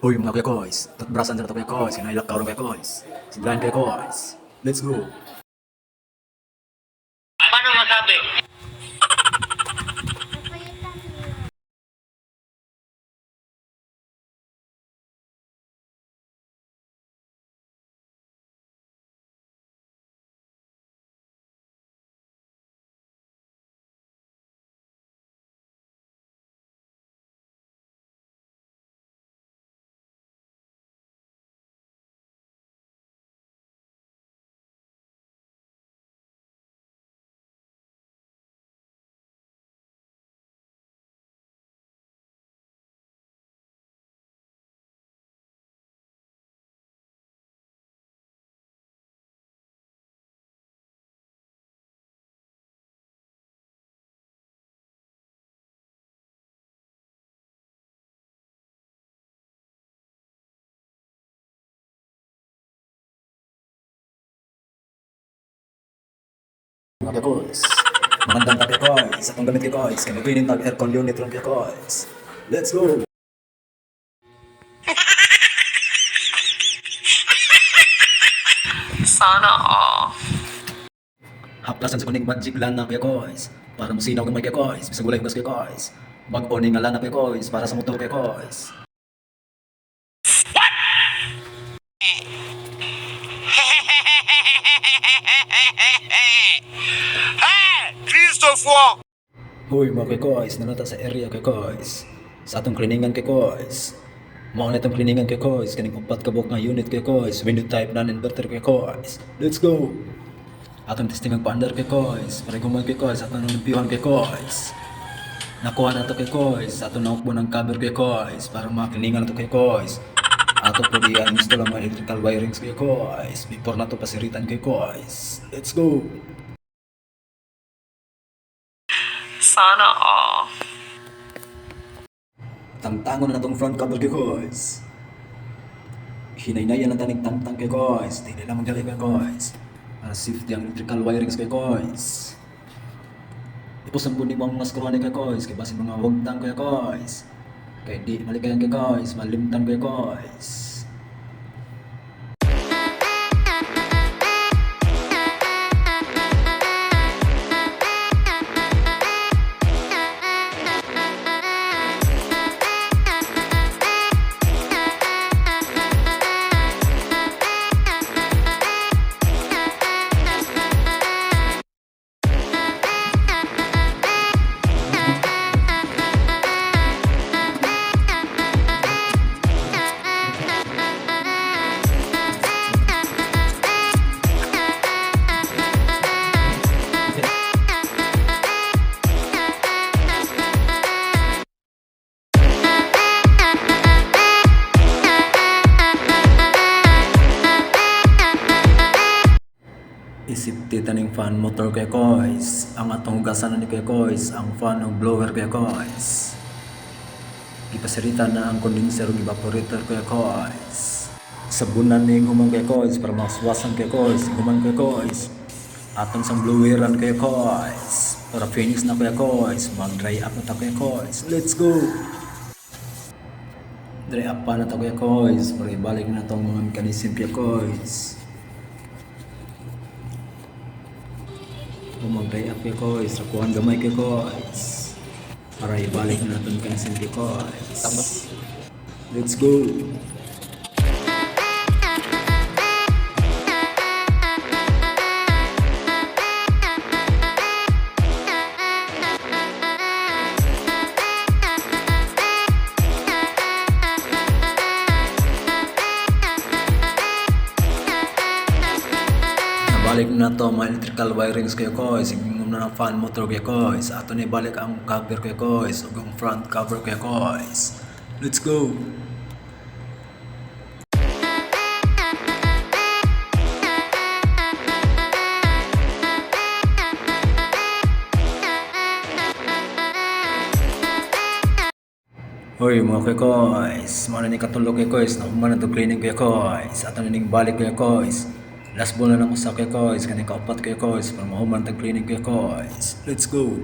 Uy, mga kuya koys, toothbrushan sa to, kuya koys, kinailak karon, kuya koys. Simplahan, kuya koys. Let's go. Paano masabi? Mga kuya koys. Magandang ta, kuya koys. Atong gamit, kuya koys. Kay mag tag aircon unit ron, kuya koys. Let's go. Sana all. Haplasan sa kuning magic lana, kuya koys. Para musinaw gamay, kuya koys. Bisag walay hugas, kuya koys. Bag-o ni nga lana, kuya koys, para sa motor, kuya koys. Hey, Christopher! Hoy, mga kuya koys, nanata sa area, kuya koys. Sa atong cleaningan, kuya koys. Mao na itong cleaningan, kuya koys, kaning upat ka buok nga unit, kuya koys, window type non-inverter, kuya koys. Let's go. Atong testing ang paandar, kuya koys. Para guman, kuya koys, atong limpyuhan, kuya koys. Nakuha na to, kuya koys. Atong naukbo ng cover, kuya koys, para makliningan na to, kuya koys. Ato po diyan install ang mga electrical wirings, kuya koys, before na to pasiritan, kuya koys. Let's go. Sana all. Tangtangon na natong front cover, kuya koys. Hinaynayan na taning tangtang, kuya koys. Di nila magdali, kuya koys. Para safety ang electrical wirings, kuya koys. Ipusan po ni mo ang mga screw ni, kuya koys. Kay basin mga wagtang, kuya koys. Kay di malikayan, kuya koys. Malimtan, kuya koys. Isip tita ning fan motor, kuya koys. Ang atong hugasan na ni, kuya koys. Ang fan og blower, kuya koys. Gipasirita na ang condenser ug evaporator, kuya koys. Sabunan ni human, kuya koys, para maswasan, kuya koys. Human, kuya koys. Atong sang bloweran, kuya koys. Para finish na, kuya koys. Mag dry up na ta, kuya koys. Let's go! Dry up pa na ta, kuya koys. Para ibalik na tong mga mechanism, kuya koys. Kung mag-dry up, kuya koys, rakuhan gamay, kuya koys. Para ibalik na natin mechanism, kuya koys. Let's go! Nabalik na to ang mga electrical wirings, kuya koys. Ingong na ng fan motor, kuya koys. Ato na ibalik ang cover, kuya koys, ug ang front cover, kuya koys. Let's go! Hoy, mga kuya koys, mao na ni katulog, kuya koys, nahuman na to cleaning, kuya koys. Ato na ning balik, kuya koys. Last ball na lang usa, kuya koys, kaning kaupat, kuya koys, para mahuman tag cleaning, kuya koys. Let's go.